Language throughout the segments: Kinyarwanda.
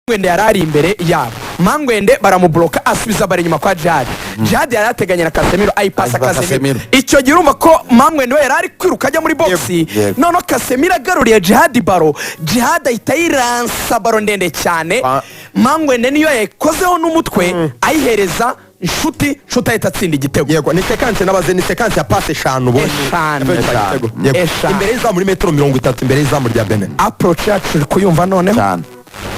Mangwende yari ari imbere yabo. Mangwende baramublocka, asubiza bari inyuma kwa Jihad. Jihad yari ateganye na Casemiro, ayipasa Ayipasa Casemiro. Casemiro. Icyo gihe urumva ko Mangwende we yari ari kwiruka ajya muri box. Noneho Casemiro agaruriye Jihad ballon, Jihad ahita ayiransa ballon ndende cyane. Mangwende niyo yayikozeho n'umutwe, ayihereza Nshuti. Nshuti ahita atsinda igitego. Yego, ni séquence nabaze, ni séquence ya passe eshanu ubundi. Eshanu. Yavuye kwa Eshanu. gitego. Yego. Eshanu. Imbere y'izamu, muri metero 30 imbere y'izamu rya Benin. Approach yacu uri kuyumva noneho? Cyane,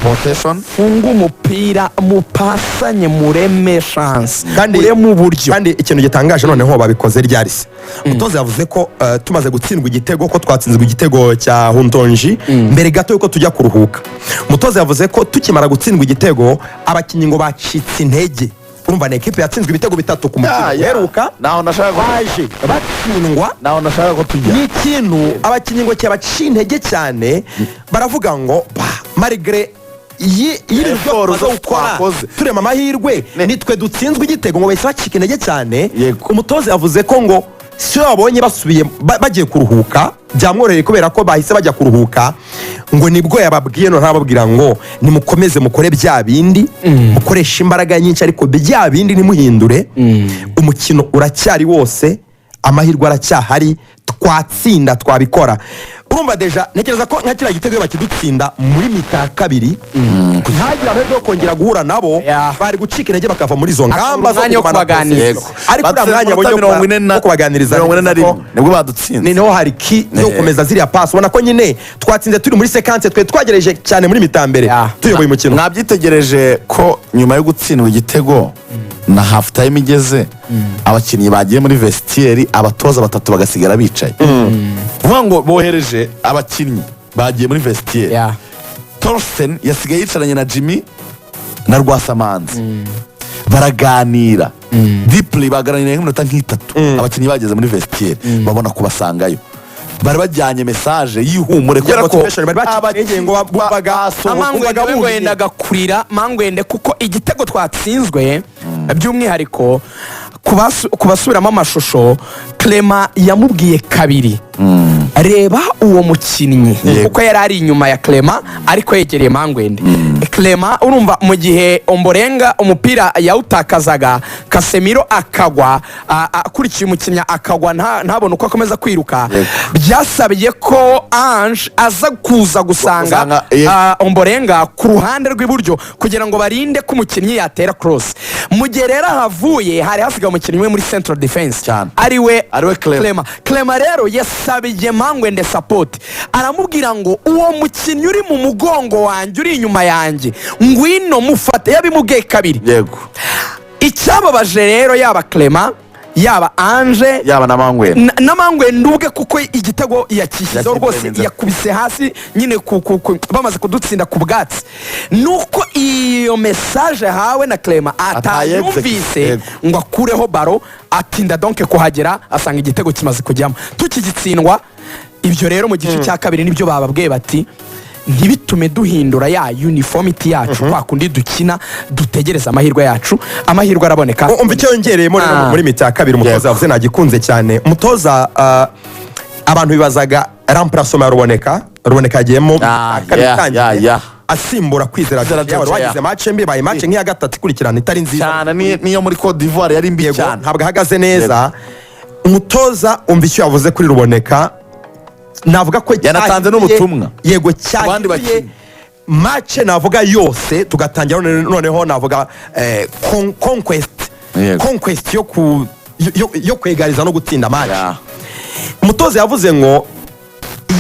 possession. Funga umupira, mupasanye, mureme chance, Kandi mureme uburyo. Kandi ikintu gitangaje noneho, babikoze ryari se? Umutoza yavuze ko tumaze gutsindwa igitego, ko twatsinzwe igitego cya Huntonji mbere gato yuko tujya kuruhuka. Umutoza yavuze ko tukimara gutsindwa igitego, abakinnyi ngo bacitse intege. Urumva ni ekipe yatsinzwe ibitego bitatu ku mukino uheruka. Naho nashaka ko Baje batsindwa. Naho nashaka ko tujya. Ni ikintu abakinnyi ngo kibaciye intege cyane. Baravuga ngo bah, malgré y'ibintu byose Effort tumaze zose gukora, twakoze. turema amahirwe, nitwe dutsinzwe igitego. Ngo bahise bacika intege cyane. Umutoza yavuze ko ngo si yo babonye basubiye bagiye kuruhuka, byamworoheye kubera ko bahise bajya kuruhuka. Ngo nibwo yababwiye noneho, ababwira ngo nimukomeze mukore bya bindi, mukoreshe imbaraga nyinshi, ariko bya bindi ntimuhindure. Umukino uracyari wose, amahirwe aracyahari, twatsinda, twabikora. Urumva déjà ntekereza ko nka kiriya gitego, iyo bakidutsinda muri mi-temps ya kabiri, ntagire amahirwe yo kongera guhura nabo, bari gucika intege bakava muri izo ngamba zo umwanya wo kugumana kubaganiriza. possession. Ariko uriya Batsinze mwanya amanota abonye 41 wo kubaganiriza, 41 nibwo badutsinze. ni niho hari ki yo gukomeza ziriya pasi. Ubona ko nyine twatsinze turi muri séquence twe twagerageje cyane muri mi-temps mbere, tuyoboye umukino. Mwabyitegereje ko nyuma yo gutsindwa igitego na half time igeze, abakinnyi bagiye muri vestiaire, abatoza batatu bagasigara bicaye. Kuvuga ngo bohereje abakinnyi bagiye muri vestiaire, Torsten yasigaye yicaranye na Jimmy na Rwasamanzi, baraganira deeply, baganiriye nk'iminota nk'itatu. Abakinnyi bageze muri vestiaire, babona kubasangayo, bari bajyanye message y'ihumure kubera ko Motivation, bari bacitse intege ngo bumvaga basohoka. Mangwende bumvaga we ngo bumye. yendaga kurira Mangwende, kuko igitego twatsinzwe, by'umwihariko ku basubiramo amashusho, Clement yamubwiye kabiri: "Reba uwo mukinnyi." Kuko yari ari inyuma ya Clement ariko yegereye Mangwende. Clement, urumva, mu gihe Omborenga umupira yawutakazaga, Casemiro akagwa, akurikiye umukinnyi akagwa, ntabone uko akomeza kwiruka. Byasabye ko Ange aza kuza gusanga Gusanga, Omborenga ku ruhande rw'iburyo kugira ngo barinde ko umukinnyi yatera cross. Mu gihe rero ahavuye, hari hasigaye umukinnyi umwe muri central defense, ariwe Ariwe Clement. Clement. Clement rero yasabiye Mangwende support, aramubwira ngo: "Uwo mukinnyi uri mu mugongo wanjye, uri inyuma yanjye, ngwino mufate." Yabimubwiye kabiri. Icyababaje rero, yaba Clement, yaba Ange, yaba na Mangwende, na Mangwende ubwe, kuko igitego yakishyizeho rwose, Yakimplemenze. yakubise hasi nyine bamaze kudutsinda ku bwatsi, nuko iyo message ahawe na Clement atayumvise ngo akureho ballon, atinda donc kuhagera, asanga igitego kimaze kujyamo tukigitsindwa. Ibyo rero mu gice cya kabiri nibyo bababwiye bati: "Ntibitume duhindura ya uniformity yacu, kwa kundi dukina, dutegereze amahirwe yacu." Amahirwe araboneka. Umva icyo yongereyemo rero muri mi-temps ya kabiri umutoza yavuze, nagikunze cyane. Umutoza, abantu bibazaga remplacement ya Ruboneka. Ruboneka yagiyemo kabiri itangiye, asimbura Kwizera Kwizera Joshua wari Joshua. wagize match mbi, baye match nk'iya gatatu ikurikirana itari nziza. Cyane, niyo muri Cote d'Ivoire yari mbi cyane. Ntabwo ahagaze neza. Umutoza, umva icyo yavuze kuri Ruboneka, navuga ko Yanatanze n'ubutumwa yego ku bandi cyahinduye bakinnyi. match navuga yose, tugatangira noneho navuga conquest, conquest yo kwegariza no gutsinda match. Umutoza yavuze ngo: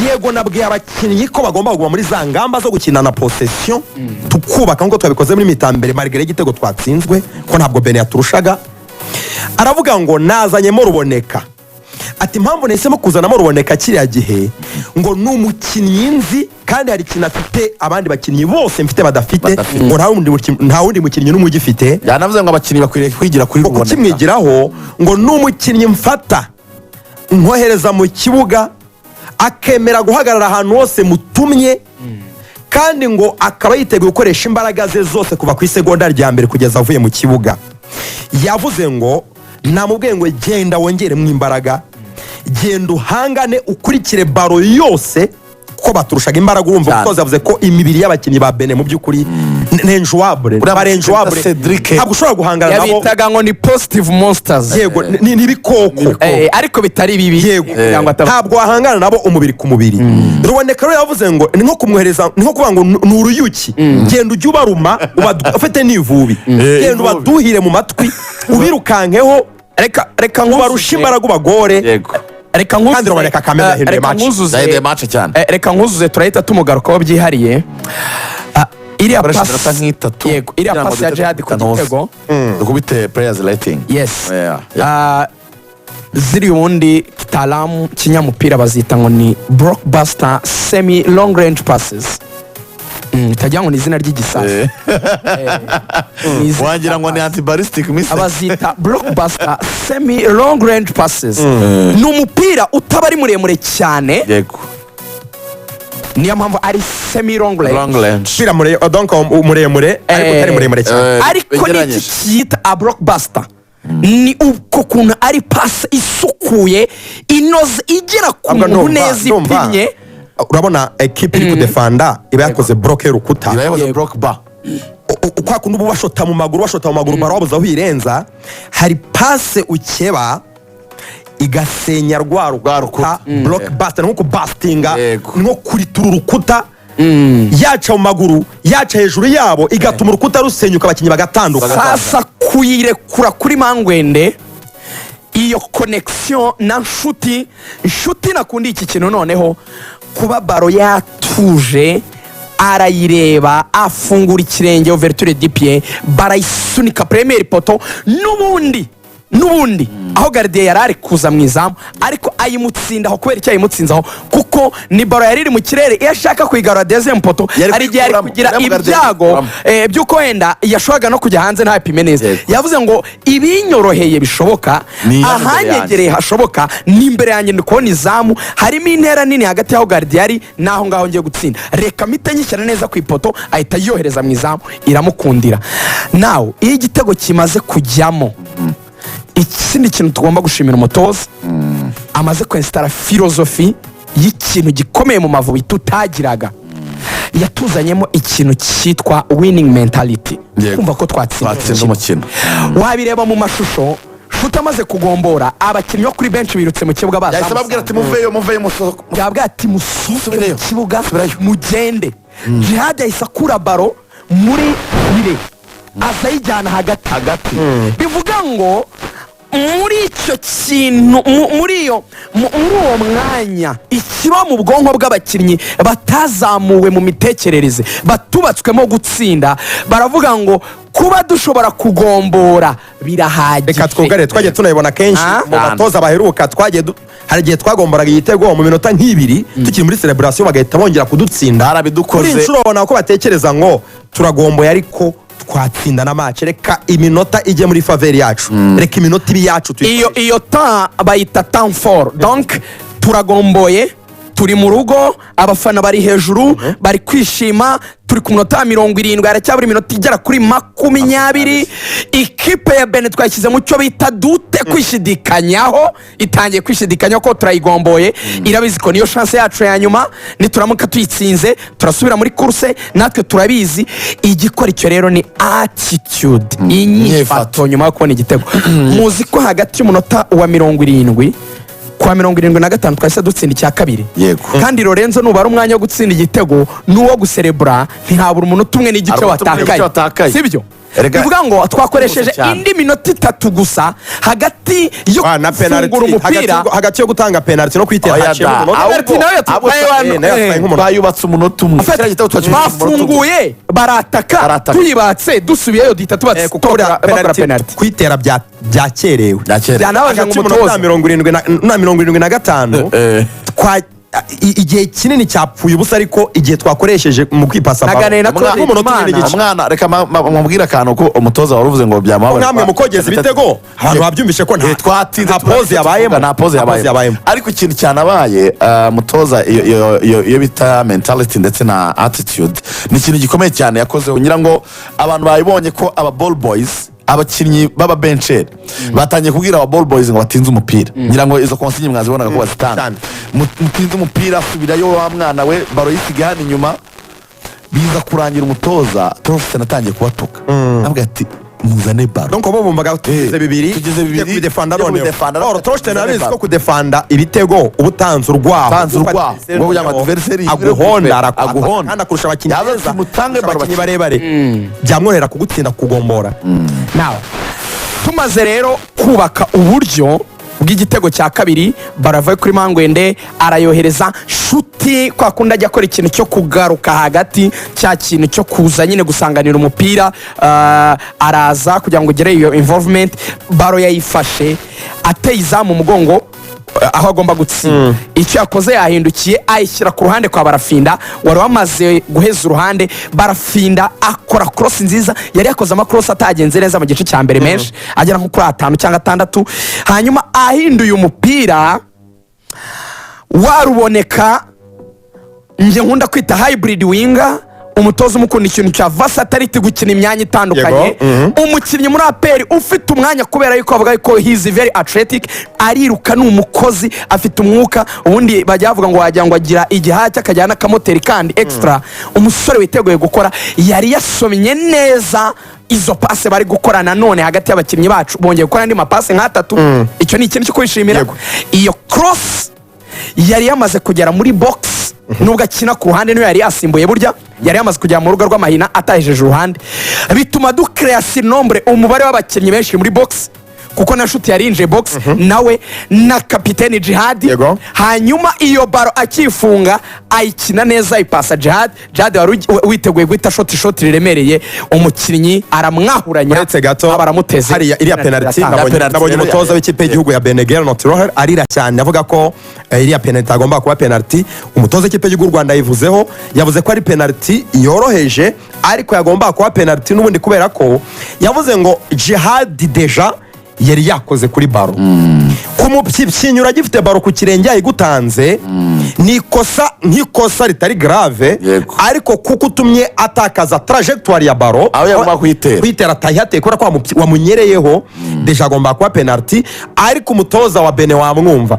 "Yego, nabwiye abakinnyi ko bagomba kuguma muri za ngamba zo gukina na possession, tukubaka nk'uko twabikoze muri mi-temps mbere, malgré y'igitego twatsinzwe, ko ntabwo Benin yaturushaga." Aravuga ngo: "Nazanyemo Ruboneka." Ati: "Impamvu nahisemo kuzanamo Ruboneka kiriya gihe," ngo "ni umukinnyi nzi, kandi hari ikintu afite abandi bakinnyi bose mfite badafite." Badafite. Ngo nta wundi mukinnyi n'umwe ugifite. Yanavuze ngo abakinnyi bakwiriye kwigira kuri Ngo Ruboneka. kukimwigiraho. Ngo ni umukinnyi mfata nkohereza mu kibuga, akemera guhagarara ahantu hose mutumye, kandi ngo akaba yiteguye gukoresha imbaraga ze zose kuva ku isegonda rya mbere kugeza avuye mu kibuga. Yavuze ngo: "Namubwiye ngo genda wongeremo imbaraga, genda uhangane, ukurikire ballon yose," kuko baturushaga imbaraga. Urumva, umutoza yavuze ko imibiri y'abakinnyi ba Benin mu by'ukuri Ni injouable. Uriya Bari injouable. Cedric. Ntabwo ushobora guhangana nabo. Yabitaga ngo ni positive monsters. Yego, ni ibikoko. Ariko bitari bibi. Kugira ngo Ntabwo wahangana nabo umubiri ku mubiri. Ruboneka rero yavuze ngo ni nko kumwohereza, ni nko kuvuga ngo ni uruyuki, genda ujye ubaruma, ufite n'ivubi, genda Ivubi. ubaduhire mu matwi, ubirukankeho, Reka ubarushe nkuzuze. imbaraga, ubagore. Reka nkuzuze. Kandi Ruboneka Kamena yahinduye Reka match. nkuzuze. Yahinduye match cyane. Reka nkuzuze, turahita tumugarukaho byihariye. Ah, iriya Koresha pasi iminota nk'itatu Yego, iriya kugira ngo pasi ya duhite Jihad ku dukubita gitego. Dukubite players rating. Yes. Yeah. Ah, ziri ubundi kitalamu kinyamupira bazita ngo ni blockbuster semi long range passes. Utagira ngo ni izina ry'igisasu. Ni izina Wagira ngo ni rya anti-ballistic missile. Abazita blockbuster semi long range passes, ni umupira utaba ari muremure cyane. Niyo mpamvu ari semi long range. Long range. Umupira donc muremure ariko utari muremure cyane. Ariko ni iki Begeranyije. cyita a blockbuster? Ni uko kuntu ari pasi isukuye, inoze, igera ku Ahubwo muntu neza, ipimye. Urabona ekipi iri kudefanda iba yakoze bloc y'urukuta. Iba yakoze block bar. Kwa kundi uba ubashota mu maguru, bashota mu maguru, baro wabuze aho uyirenza. Hari pase ukeba igasenya rwa rukuta. Rukuta. Block buster ni nko kubasitinga, ni nko kuritura urukuta, yaca mu maguru, yaca hejuru yabo, igatuma urukuta rusenyuka, abakinnyi bagatandukana. Sasa kuyirekura kuri Mangwende, iyo connexion na Nshuti, Nshuti nakundi iki kintu. Noneho kuba baro yatuje, arayireba, afungura ikirenge, ouverture du pied, barayisunika premier poteau, n'ubundi aho gardien yari ari kuza mu izamu, ariko ayimutsindaho. Kubera icyo ayimutsinzaho? Kuko ni baro yari iri mu kirere, iyo ashaka kuyigarura deuxième poteau, Yari hari igihe yari kuyikuramo. kugira Uriya mu gardien ibyago yikuramo. by'uko wenda yashoboraga no kujya hanze ntapime neza. Yavuze ngo ibinyoroheye bishoboka, Ni hano imbere ahanyegereye hashoboka ni imbere yanjye, ndi kubona izamu, harimo intera nini hagati y'aho gardien ari n'aho ngaho ngiye gutsinda, reka mpite nyishyira neza ku ipoto. Ahita yohereza mu izamu, iramukundira. Nawe iyo igitego kimaze kujyamo, ikindi kintu tugomba gushimira umutoza, amaze kwensitara philosophie y'ikintu gikomeye mu Mavubi tutagiraga. Yatuzanyemo ikintu cyitwa winning mentality. Kumva ko twatsinda Twatsinze umukino. Wabireba mu mashusho, Nshuti amaze kugombora, abakinnyi bo kuri benshi birutse mu kibuga Yahise baza. ababwira ati: "Muveyo, muveyo, musohoke." Yabwira ati: "Musohoke mu Subireyo. kibuga, Subirayo. mugende." Jihad yahise akura baro muri bire, aza ayijyana hagati. Hagati. Bivuga ngo muri icyo kintu, muri iyo muri uwo mwanya, ikiba mu bwonko bw'abakinnyi batazamuwe mu mitekerereze, batubatswemo gutsinda, baravuga ngo kuba dushobora kugombora birahagije. Reka twugare, twagiye tunabibona kenshi Ah. mu batoza baheruka. Twagiye hari igihe twagomboraga igitego mu minota nk'ibiri tukiri muri celebration, bagahita bongera kudutsinda. Barabidukoze. Kuri iyi nshuro babona ko batekereza ngo turagomboye ariko twatsinda na match, reka iminota ijye muri faveur yacu, reka iminota ibe iyacu tuyikoreshe. Iyo ta bayita temps fort. Donc turagomboye, turi mu rugo, abafana bari hejuru, bari kwishima, turi ku minota 70, haracyabura iminota igera kuri 20. Ikipe ya Benin twashyize mu cyo bita doute, kwishidikanyaho, itangiye kwishidikanyaho ko turayigomboye. Irabizi ko niyo chance yacu ya nyuma, nituramuka tuyitsinze turasubira muri course, natwe turabizi. Igikora icyo rero ni attitude, inyifato nyuma yo kubona igitego. Muzi ko hagati y'umunota wa 70 kwa 75 twahise dutsinda icya kabiri. Kandi Lorenzo, nubara umwanya wo gutsinda igitego n'uwo guserebura, ntihabura umunota umwe n'igice Hari umunota umwe n'igice watakaye. watakaye. Sibyo? Erega Bivuga ngo twakoresheje cyane. indi minota 3 gusa hagati yo Ah, na penalty gufungura umupira. Hagati yo gutanga penalty no kuyitera Oya haciyemo da. umunota. Penalty nayo yatwaye nayo yatwaye nk'umunota. Twayubatse umunota umwe. Kiriya gitego twacyubatse umunota umwe. Bafunguye, barataka. Barataka. Tuyibatse, dusubiyeyo, duhita tubatse, Kuko buriya bakora penalty penalty. kuyitera byakerewe. Byakerewe. Byanabaje ngo Hagati y'umunota umutoza 70 na 75 igihe kinini cyapfuye ubusa, ariko igihe twakoresheje mu kwipasa ballon, Naganiriye na Claude nk'umunota umwe Imana. n'igice. Umwana, reka mubwire akantu ko umutoza wari uvuze ngo byamubabaje. Namwe mu kogeza ibitego, abantu babyumvishe ko nta Twatsinze, nta pause yabayemo. nta pause yabayemo. Ariko ikintu cyanabaye, mutoza, iyo bita mentality ndetse na attitude ni ikintu gikomeye cyane yakozeho. Ngira ngo abantu babibonye ko aba ball boys, abakinnyi b'ababencheri, batangiye kubwira aba ball boys ngo batinze umupira. Ngira ngo izo consigne mwazibonaga ko bazitanga. Cyane. Mutinze umupira, subirayo wa mwana we, baro yisigaye hano inyuma. Biza kurangira umutoza Torsten atangiye kubatuka, avuga ati: "Muzane ballon." Donc bo bumvaga tugeze 2, tugeze 2, kubidefanda. tugiye Noneho kubidefanda, Or Torsten tuzane arabizi ko ballon. kudefanda ibitego uba utanze urwaho. Utanze Kuko urwaho. adversaire Ngo kugira ngo noneho adversaire aguhonda, arakwataka, aguhonda. kandi akurusha abakinnyi Yaza beza, ati, "Mutange akurusha ballon." abakinnyi barebare, byamworohera kugutsinda, kugombora. Now, tumaze rero kubaka uburyo bw'igitego cya kabiri, barava kuri Mangwende, arayohereza Shuti kwa kundi ajya akora ikintu cyo kugaruka hagati, cya kintu cyo kuza nyine gusanganira umupira, araza kugira ngo ugere iyo involvement. Ballon yayifashe ateye izamu umugongo, aho agomba gutsinda. Icyo yakoze, yahindukiye ayishyira ku ruhande kwa Barafinda wari wamaze guheza uruhande. Barafinda akora cross nziza. Yari yakoze ama cross atagenze neza mu gice cya mbere menshi, agera nko kuri atanu cyangwa atandatu. Hanyuma ahinduye umupira waruboneka, njye nkunda kwita hybrid winger, umutoza umukunda ikintu cya versatility, gukina imyanya itandukanye. Yego, mhm. Umukinnyi muri APR ufite umwanya, kubera yuko bavuga ko he is very athletic, ariruka, ni umukozi, afite umwuka. Ubundi bajya bavuga ngo wagira ngo agira igihaki, akajyana n'akamoteri kandi extra. Umusore witeguye gukora, yari yasomye neza izo passe bari gukora. Nanone hagati y'abakinnyi bacu bongeye gukora andi mapase nk'atatu. Icyo ni ikintu cyo kwishimira. Iyo cross yari yamaze kugera muri box, nubwo akina ku ruhande, niyo yari yasimbuye, burya yari yamaze kugera mu rugo rw'amahina, atahejeje uruhande, bituma dukereya surnombre, umubare w'abakinnyi benshi muri box, kuko na Shuti yari yinjiye box nawe na kapiteni Jihadi. Hanyuma iyo ballon akifunga, ayikina neza, ayipasa Jihad. Jihad wari witeguye guhita shoti, shoti riremereye, umukinnyi aramwahuranya, Uretse gato, aba aramuteze. hariya iriya penaliti, Iratanga. Penalty nabonye rero umutoza w'ikipe y'igihugu ya Benin, Gernot Rohr, arira cyane avuga ko iriya penaliti agomba kuba penaliti. Umutoza w'ikipe y'igihugu y'u Rwanda yivuzeho, yavuze ko ari penaliti yoroheje, ariko yagomba kuba penaliti n'ubundi, kubera ko yavuze ngo Jihad déjà yari yakoze kuri ballon. Kumupyipyinyura agifite ballon ku kirenge yayigutanze ni ikosa, nk'ikosa ritari grave, ariko kuko utumye atakaza trajectoire ya ballon Aho yagomba kuyitera. Kuyitera atayihateye kubera ko wamunyereyeho, déjà agomba kuba penaliti. Ariko umutoza wa Benin wamwumva,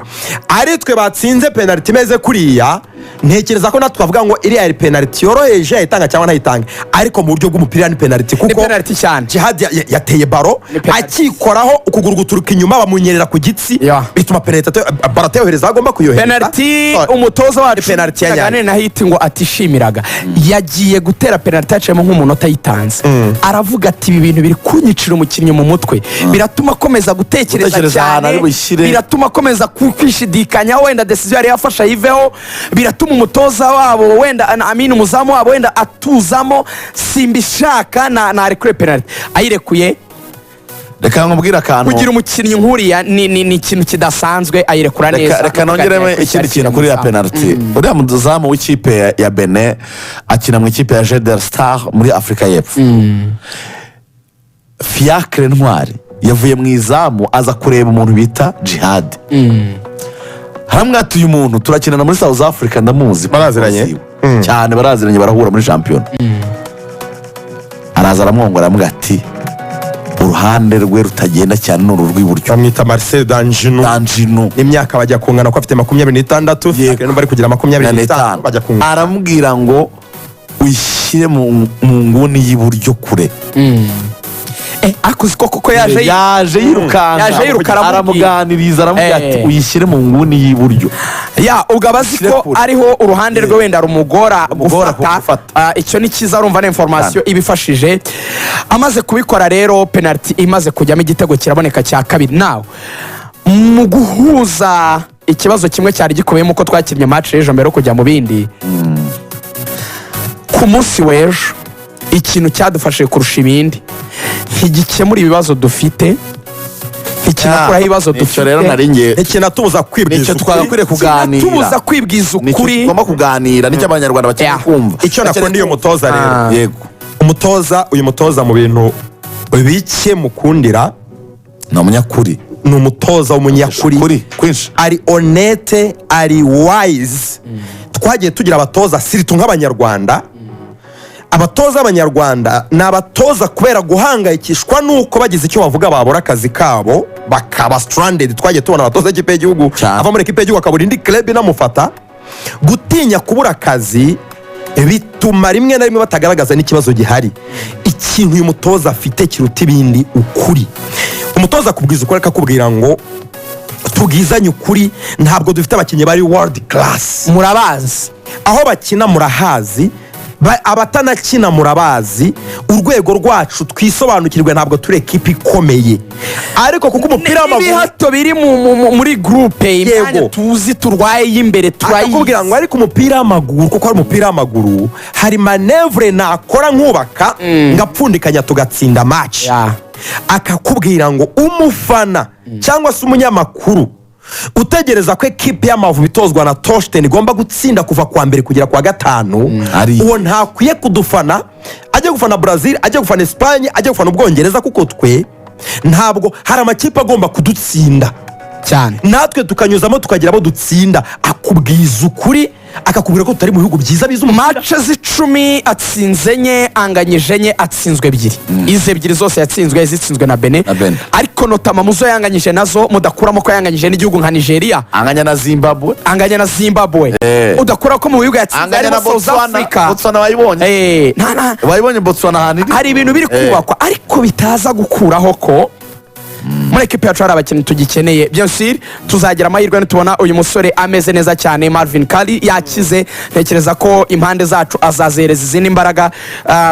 ari twe batsinze penaliti imeze kuriya, ntekereza ko natwe twavuga ngo iriya yari penaliti yoroheje, yayitanga cyangwa ntayitanga, ariko mu buryo bw'umupira ni penaliti, Ni kuko penaliti cyane. Jihad yateye ballon Ni penaliti. akikoraho, ukuguru guturuka inyuma, bamunyerera ku gitsi, bituma penaliti ballon atayohereza aho agomba kuyohereza. Penaliti So, umutoza wacu ni penaliti ya nyayo. aganira na Hiti ngo atishimiraga, yagiye gutera penaliti yaciyemo nk'umunota ayitanze, aravuga ati: "Ibi bintu biri kunyicira umukinnyi mu mutwe, biratuma akomeza gutekereza Gutekereza ahantu cyane, ari bushyire. biratuma akomeza kwishidikanya, wenda décision yari yafashe ayiveho, biratuma umutoza wabo wenda, amini umuzamu wabo wenda atuzamo, simbishaka, na narekure penaliti." Ayirekuye. Reka nkubwire akantu. Kugira umukinnyi nk'uriya ni ikintu kidasanzwe, ayirekura neza. Reka nongeremo ikindi kintu kuri iriya penaliti. Uriya muzamu w'ikipe ya Benin akina mu ikipe ya Jeder Star muri Afurika y'Epfo. Fiacre Ntwari yavuye mu izamu aza kureba umuntu bita Jihad, haramwatuye umuntu turakinana muri South Africa, ndamuzi. Baraziranye? Cyane, baraziranye, barahura muri shampiyona. Araza aramwongora, aramubwira ati: "Uruhande rwe rutagenda cyane ni uru rw'iburyo." Bamwita Marcel Danjinu. Danjinu. Imyaka bajya kungana, ko afite 26, Fiacre numva ari kugira 25, bajya kungana. Aramubwira ngo uyishyire mu nguni y'iburyo kure. Ariko uzi ko koko yaje Yaje yirukanka. Yaje yiruka, aramubwira. Aramuganiriza, aramubwira ati: "Uyishyire mu nguni y'iburyo." Ya, ubwo aba azi ko Kure. ariho uruhande rwe wenda rumugora Rumugora gufata. gufata. Icyo ni cyiza, urumva na information ibifashije. Amaze kubikora rero, penaliti imaze kujyamo, igitego kiraboneka cya kabiri. Nawe mu guhuza ikibazo kimwe cyari gikubiyemo uko twakinnye match y'ejo, mbere yo kujya mu bindi, ku munsi w'ejo ikintu cyadufashije kurusha ibindi, ntigikemura ibibazo dufite, ntikinakuraho ibibazo Nicyo rero dufite, nari ngiye Ntikinatubuza kwibwiza nicyo ukuri. twagakwiriye kuganira. Kinatubuza kwibwiza Nicyo ukuri. tugomba kuganira, nicyo Abanyarwanda bakeneye kumva. Icyo nakundiye umutoza rero, umutoza, uyu mutoza, mu bintu bike mukundira, Ni umunyakuri. Ni umutoza w'umunyakuri. Kuri kwinshi. Ari honnête, ari wise. Twagiye tugira abatoza, surtout nk'Abanyarwanda, abatoza b'Abanyarwanda ni abatoza kubera guhangayikishwa n'uko bagize icyo bavuga babura akazi kabo, bakaba stranded. Twagiye tubona abatoza b'ikipe y'igihugu Cyane. ava muri ekipe y'igihugu akabura indi club inamufata. Gutinya kubura akazi bituma Bituma rimwe na rimwe batagaragaza n'ikibazo gihari. Ikintu uyu mutoza afite kiruta ibindi, ukuri. Umutoza akubwiza ukuri, akakubwira ngo tubwizanye ukuri, ntabwo dufite abakinnyi bari world class. Murabazi. Aho bakina murahazi, abatanakina murabazi. Urwego rwacu twisobanukirwe, ntabwo turi ekipa ikomeye, ariko kuko umupira w'amaguru n'ibihato biri muri groupe, imyanya tuzi turwaye y'imbere akakubwira turayizi. Ngo ariko umupira w'amaguru, kuko ari umupira w'amaguru, hari manœuvre nakora nkubaka, ngapfundikanya, tugatsinda match. Akakubwira ngo umufana cyangwa se umunyamakuru utegereza ko ekipe y'Amavubi itozwa na Torsten igomba gutsinda kuva kuwa mbere kugera kuwa gatanu, uwo ntakwiye kudufana, ajya gufana Brazil, ajya gufana Espagne, ajya gufana Ubwongereza, kuko twe ntabwo hari amakipe agomba kudutsinda natwe tukanyuzamo tukagira abo dutsinda. Akubwiza ukuri, akakubwira ko tutari mu bihugu byiza biza umupira. Match z'icumi, atsinze enye, anganyije enye, atsinzwe ebyiri. Izi ebyiri zose yatsinzwe zitsinzwe na Benin. Na Benin. Ariko notamment muzo yanganyije nazo, mudakuramo ko yanganyije n'igihugu nka Nigeria, anganya na Zimbabwe. Anganya na Zimbabwe. Udakura ko mu bihugu yatsinze anganya na harimo South Botswana. Africa. Botswana wayibonye? Wayibonye Botswana ahantu iri? Hari ibintu biri kubakwa, ariko bitaza gukuraho ko muri ekipi yacu hari abakinnyi tugikeneye. Bien sûr, tuzagira amahirwe nitubona uyu musore ameze neza cyane, Marvin Kari yakize. Ntekereza ko impande zacu azazereza izindi mbaraga.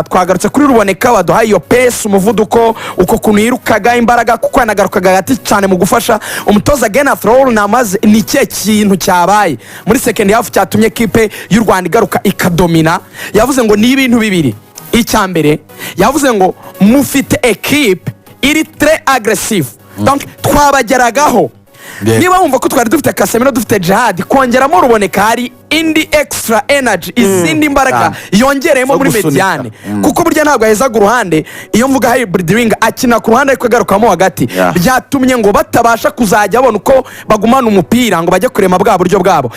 Twagarutse kuri Ruboneka waduhaye iyo pace, umuvuduko, uko kuntu yirukaga, imbaraga, kuko yanagarukaga hagati cyane mu gufasha umutoza. Gernot Rohr namaze, ni ikihe kintu cyabaye muri second half cyatumye ekipe y'u Rwanda igaruka ikadomina? Yavuze ngo ni ibintu bibiri. Icya mbere, yavuze ngo mufite ekipe iri très agressive, donc twabageragaho. Niba wumva ko twari dufite Casemiro, dufite Jihad, kongeramo Ruboneka, hari indi extra energy, izindi mbaraga yongereyemo Zo muri gusunika. médiane, kuko burya ntabwo yahezaga uruhande. Iyo mvuga hybrid wing, akina ku ruhande ariko agarukamo hagati. Byatumye ngo batabasha kuzajya babona uko bagumana umupira ngo bajye kurema bwa buryo bwabo.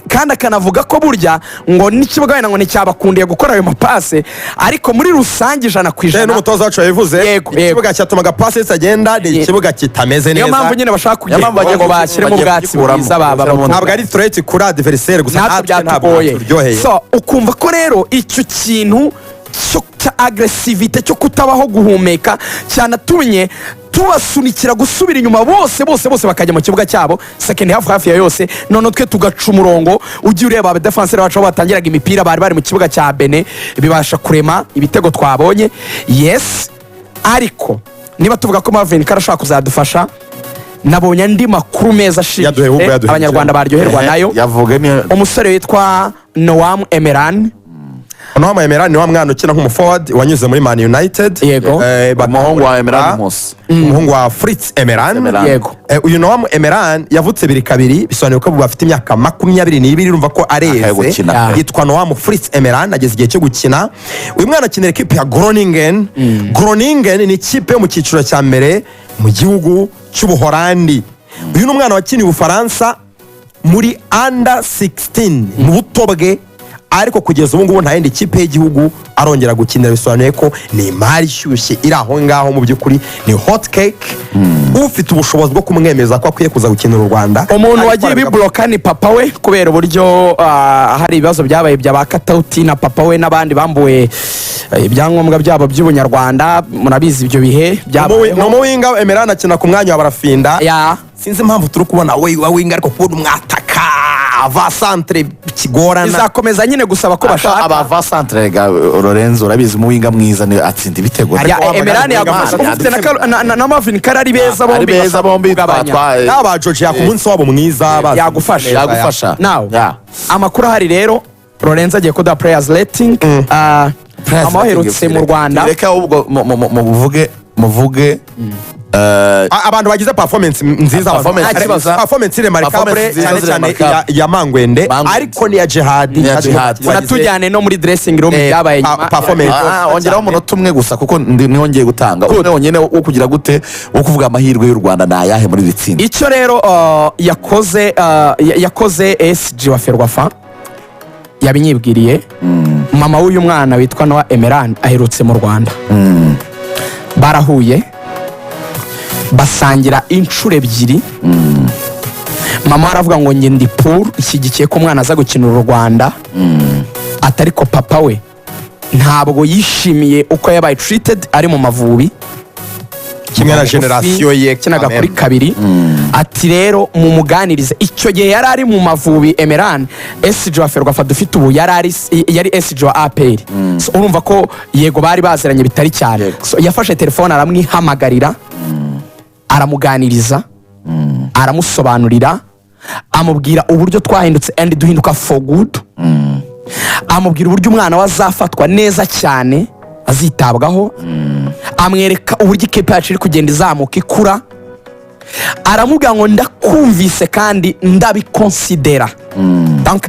Kandi akanavuga ko burya ngo n'ikibuga wenda ngo nticyabakundiye gukora ayo mapase, ariko muri rusange ijana ku ijana N'umutoza wacu yabivuze, ikibuga cyatumaga pasi zitagenda ni ikibuga kitameze Niyo neza. mpamvu nyine bashaka Niyo kugira mpamvu bagiye ngo bashyiremo bagiye ubwatsi kugikuramo. bwiza baba Bashyiramo. Ntabwo ari threat kuri adversaire gusa, natwe natwe ntabwo byatugoye. turyoheye. So ukumva ko rero icyo kintu cya agressivité, cyo kutabaho guhumeka, cyanatumye tubasunikira gusubira inyuma bose bose bose, bakajya mu kibuga cyabo second half hafi ya yose. None twe tugaca umurongo, ujya ureba abadefanseri bacu aho batangiraga imipira, bari bari mu kibuga cya Benin, bibasha kurema ibitego twabonye. Yes, ariko niba tuvuga ko Marvin Kara ashobora kuzadufasha, nabonye andi makuru meza Yaduhe ahubwo ashimishije yaduhe. abanyarwanda baryoherwa nayo. Yavuga ni Umusore witwa Noam Emeran. Noam Emeran ni wa mwana ukina nk'umuforward wanyuze muri Man United. Umuhungu wa Emeran Nkusi. Umuhungu wa Fritz Emeran. Emeran. Uyu Noam Emeran yavutse 2002, bisobanuye ko ubu afite imyaka 22, urumva ko Akaye areze. gukina. Yitwa Noam Fritz Emeran, ageze igihe cyo gukina. Uyu mwana akinira ekipe ya Groningen. Groningen ni ikipe yo mu cyiciro cya mbere mu gihugu cy'Ubuholandi. Uyu ni umwana wakiniye Ubufaransa muri under 16 mu buto bwe, ariko kugeza ubu ngubu nta yindi kipe y'igihugu arongera gukinira. Bisobanuye ko ni imari ishyushye iri aho ngaho, mu by'ukuri ni hot cake. Ufite ubushobozi bwo kumwemeza ko akwiye kuza gukinira u Rwanda, Umuntu ariko wagiye bibloka ni papa we, kubera uburyo hari ibibazo byabaye bya ba Katauti na papa we n'abandi bambuwe ibyangombwa byabo by'ubunyarwanda. Murabizi ibyo bihe Ni byabayeho. umuwinga. Emeran akina ku mwanya wa barafinda. Sinzi impamvu turi kubona we wa winga, ariko kubona umwataka va centre kigorana. Bizakomeza nyine gusaba ko bashaka Abava centre ga Lorenzo, urabizi, umuwinga mwiza ni atsinda ibitego. Ya, Ariko Emeran wamagana yagufasha kuko ufite na Marvin Kara, ari beza Ari bombi, beza bombi. kugabanya. N'aba Georgia ku munsi wabo mwiza bazi Yagufasha. neza, Yagufasha. Now, amakuru ahari rero, Lorenzo agiye kuduha players rating. Mama waherutse mu Rwanda. Reka ahubwo muvuge Abantu bagize performance nziza, Performance nziza. Performance remarkable, Performance nziza cyane cyane remarkable. iya Mangwende, Mangwende. ariko n'iya Jihad. N'iya Jihad. Unatujyane no muri dressing room, byabaye nyuma. Performance. Ongeraho umunota umwe gusa, kuko niho ngiye gutanga umwe wonyine wo kugira gute, wo kuvuga amahirwe y'u Rwanda ni ayahe muri iri tsinda. Icyo rero yakoze yakoze SG wa Ferwafa yabinyibwiriye. Mama w'uyu mwana witwa Noah Emeran aherutse mu Rwanda, barahuye, basangira inshuro ebyiri. Mama aravuga ngo njye ndi pour, ishyigikiye ko umwana aza gukinira u Rwanda, atari ko papa we. Ntabwo yishimiye uko yabaye treated ari mu Mavubi. Kimwe na génération ye. Yakinaga kuri Kameme. kabiri. Ati rero mumuganirize. Icyo gihe yari ari mu Mavubi, Emeran, SG wa Ferwafa dufite ubu yari ari, yari SG wa APR. So, urumva ko yego bari baziranye bitari cyane. So, yafashe telefone aramwihamagarira, aramuganiriza, aramusobanurira, amubwira uburyo twahindutse and duhinduka for good, amubwira uburyo umwana we azafatwa neza cyane, azitabwaho, amwereka uburyo ikipe yacu iri kugenda izamuka, ikura. Aramubwira ngo ndakumvise kandi ndabikonsidera. Donc,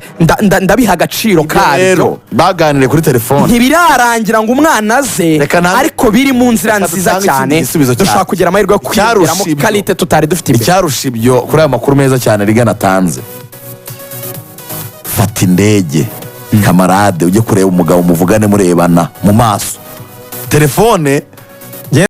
ndabiha agaciro kabyo. Rero baganiriye kuri telefone. Ntibirarangira ngo umwana aze, Reka ariko biri mu nzira reka nziza dutange ikindi cyane. gisubizo cyane. Dushobora kugira amahirwe yo Icyarusha kwiyongeramo ibyo. qualité tutari dufite imbere. Icyarusha ibyo kuri aya makuru meza cyane Rigana atanze, fata indege, camarade, ujye kureba umugabo, muvugane murebana mu maso. Telefone